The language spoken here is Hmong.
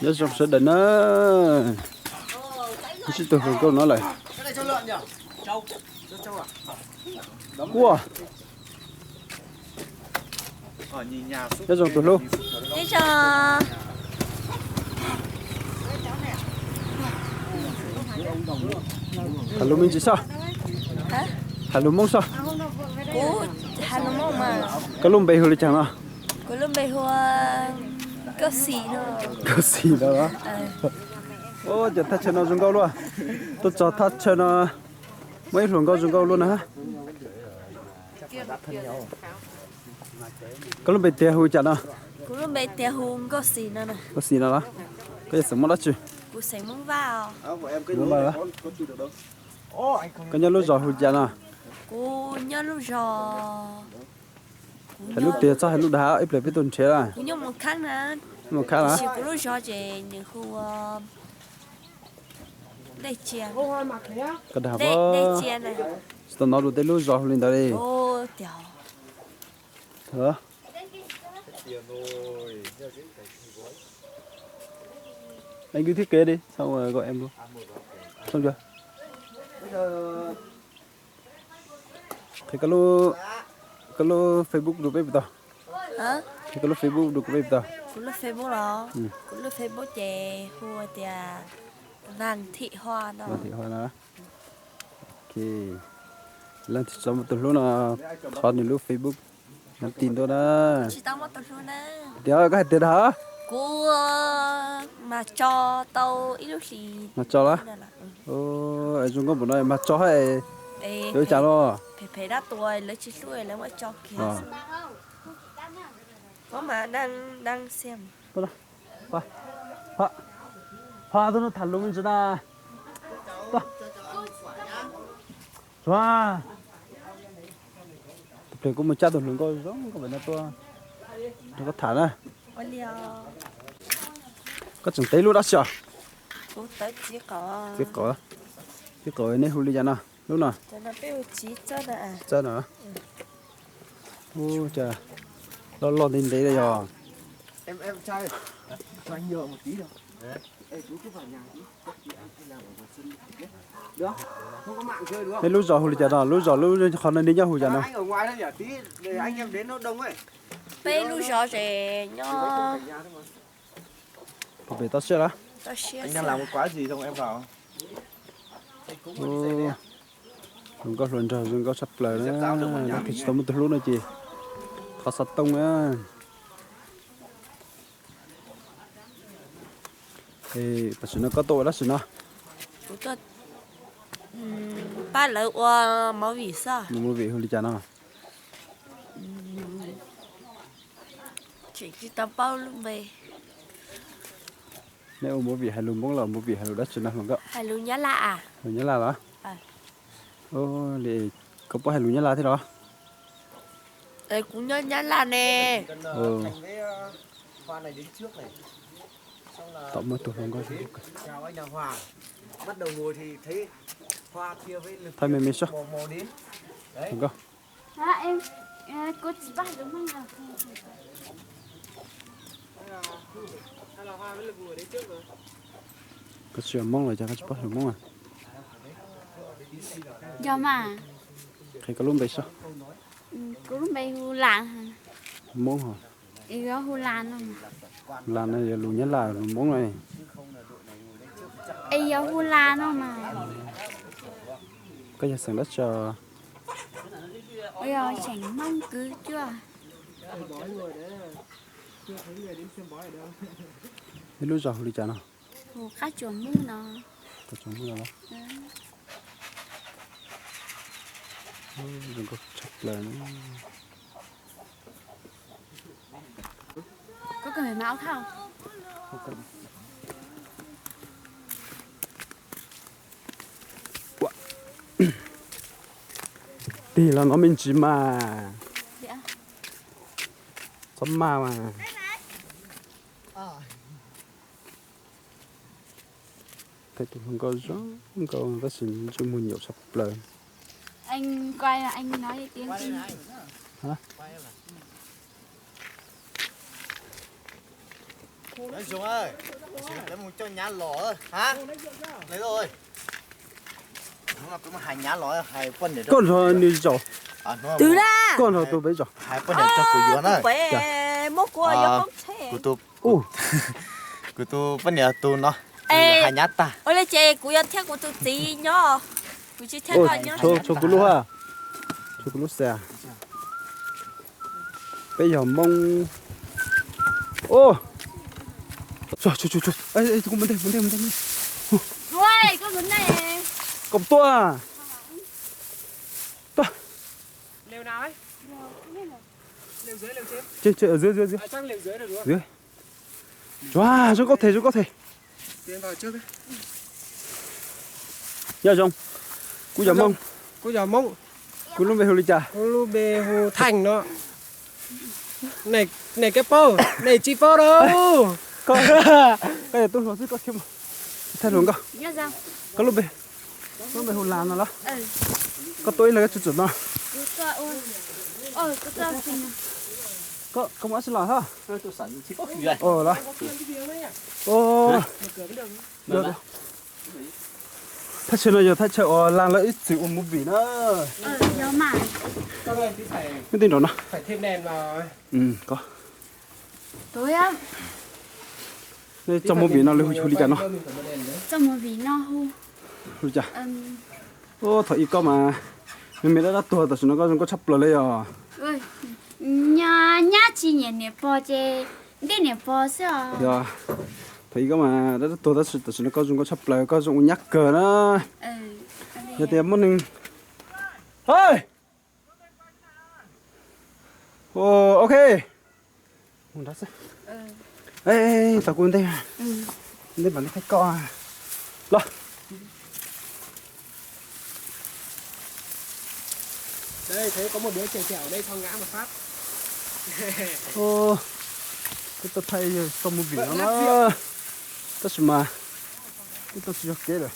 Nyob zoo sawv daws na, sib tug hluas nkauj no lawm. Ua, nyob zoo tus hlub. Hais lus me ntsis soj. Hais lus Hmoob soj. Koj lub npe hu li cas no? Nkauj Xis no los? Ua cas thaj chaw no zoo nkauj luaj. Tuaj txog thaj chaw no muaj ib hluas nkauj zoo nkauj luaj na. Koj lub npe tiag hu cas no? Nkauj Xis no los? Koj yog xeem Hmoob dab tsi? Koj nyob lub zos hu cas no? Hais lub tiag txhob hais lub dag, ib pliag peb tuaj nrhiav na. Mus khab los? Koj dag, tsis tau hnov dua tej lub zos hu li ntawd li. Anh cứ thiết kế đi, xong rồi gọi em luôn. Xong chưa? Qhia koj lub Facebook rau peb puas tau? Qhia koj lub Facebook rau kuv peb puas tau? Kuv lub Facebook los? Kuv lub Facebook ces hu tias Vàng Thị Hoa no. Vàng Thị Hoa no. Ok. Leej twg tsis tau muaj tus hlub no, thov nws lub Facebook, nhắn tin tuaj na. Tias koj hais tias dag. Kuv mas tso tau ib lub hlis. Mas tso los? Zoo nkauj npaum no mas tso hais yuav ua cas los? Phem phem dab tuas lawv tsis hlub lawv muab tso kiag. Ho, tuaj no tham lus me ntsis na. Tuaj. Tus pliag kuv mus cab tus hluas nkauj zoo nkauj npaum no tuaj nrog koj tham na. Koj tseem tev lub dab tsi os? Txiv qaub. Txiv qaub, nej hu li cas no? Lub no. Txawb no. Ua cas loj loj ntev ntev li yog. Nej lub zos hu li cas no? Lub zos lub qhov no nej nyob hu cas no? Peb lub zos ces nyob pem toj siab lawm. Zoo nkauj hluas nraug zoo nkauj tshaj plaws na, leej twg tsis tau muaj tus hlub no ces thov xov tooj na. Tam sim no koj tuaj ua dab tsi no? Pab lawv ua movie xwb. Movie hu li cas no? Tseem tsis tau paub lub npe. Nej ua movie hais lus Hmoob los movie hais lus dab tsi no hluas nkauj? Hais lus Nyab Laj a. Lus Nyab Laj los? Li koj paub hais lus Nyab Laj thiab los? Kuv nyob Nyab Laj ne. Tom muaj tus hluas nkauj. Thaij me me soj. Hluas nkauj. Koj tsis yog Hmoob los cas koj tsis paub hais lus Hmoob? Yog mas. Qhia koj lub npe soj. Kuv lub npe hu Las. Hmoob hos? Hu Las no. Las no yog lus Nyab Laj lus Hmoob no. Es yog hu Las no mas. Koj yog xeem dab tsi? Yog xeem Hmoob kwv cuaj. Ib lub zos hu li cas no? Hu Qab Tsuas Hmoob no. Qab Tsuas Hmoob no. Zoo nkauj tshaj plaws na. Tig los no me ntsis mas. Txhob maj mas. Thaij tus hluas nkauj zoo nkauj tab sis ntsej muag nyaum tshaj plaws. Nyob zoo, peb mus coj nyab los ha. Hnub no peb mus hais nyab los, hais poj niam. Koj nrog nws zaum. Twb da. Koj nrog tus pem zaum. Hais poj niam rau kuv yuav na. Muab kuv yuav koob tsheej. Kuv tus, kuv tus poj niam tus no. Hais nyab tag. Ua li ces kuv yuav thiab kuv tus txiv nyob. Kuv tsis thiab koj nyob. Tshuav kuv lub ha. Tshuav kuv lub xas. Peb yog Hmoob. Ua, tus kuv mus ntej, mus ntej, mus ntej. Koj tuaj. Tuaj. Tsuav zoo nkauj them, zoo nkauj them. Nyob zoo, kuv yog Hmoob. Kuv yog Hmoob. Kuv lub npe hu li cas? Kuv lub npe hu Theej no. Nej koj paub, nej tsis paub rau. Koj yog tub hluas xwb koj thiaj tsis txhais hluas nkauj. Koj lub npe, koj lub npe hu Las no los? Koj tuaj ib leeg koj tsis txawm no. Koj, koj mus ua si los hos. Los. Thaj chaw no yog thaj chaw uas Las lawv ib txwm ua movie na. Nyob tej nraum no. Txoj movie no lawv hu li cas no? Hu li cas? Thaum ub koj mas me me dab dab tuag, tam sim no koj zoo nkauj tshaj plaws li os. Nyab tsis nyiam niam pog ces ntij niam pog xwb os. Yog, thaum ub koj mas dab dab tuag tab sis tam sim no koj zoo nkauj tshaj plaws, koj zoo ua nyab kawg na. Yog tias muaj neeg, ok. Tos kuv ntej, ntej mam li thaij koj los. Peb tuaj thaij txoj movie no na, tab sis mas peb tuaj tsis yog kev lawm.